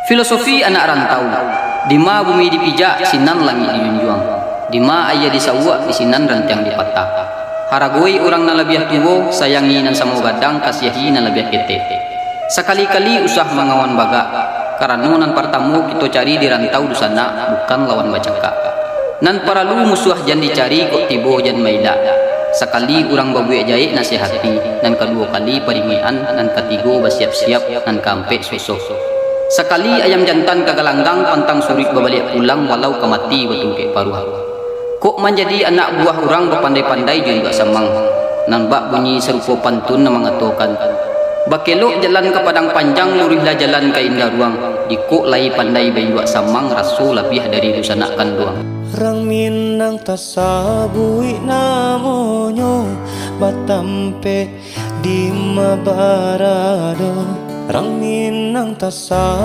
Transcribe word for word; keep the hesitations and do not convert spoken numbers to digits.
Filosofi anak rantau. Dima bumi dipijak, sinan langik dijunjuang. Dima aia disauak, di sinan rantiang dipatah. Haragoi urang nan labiah tuo, sayangi nan samo gadang, kasiahi nan labiah ketek. Sakali-kali usah mangawan bagak, karano nan partamo kito cari di rantau dunsanak, bukan lawan bacakak. Nan paralu musuah jan dicari, kok tibo jan mailak. Sakali urang babuek jahek nasihati, nan kaduo kali paringekan, nan katigo basiap-siap, nan kaampek sosoh. Sakali ayam jantan ka galanggang, pantang suruik babaliak pulang, walau ka mati batungkek paruah. Kok manjadi anak buah urang bapandai-pandai jo induak samang, nan bak bunyi sarupo pantun nan mangatokan, bakelok jalan ka Padang Panjang, luruihlah jalan ka Indaruang, jikok lai pandai bainduak samang, raso labiah dari dunsanak kanduang. Rang Minang tasabuik namonyo, batampek di ma barado. Rang Minang tasa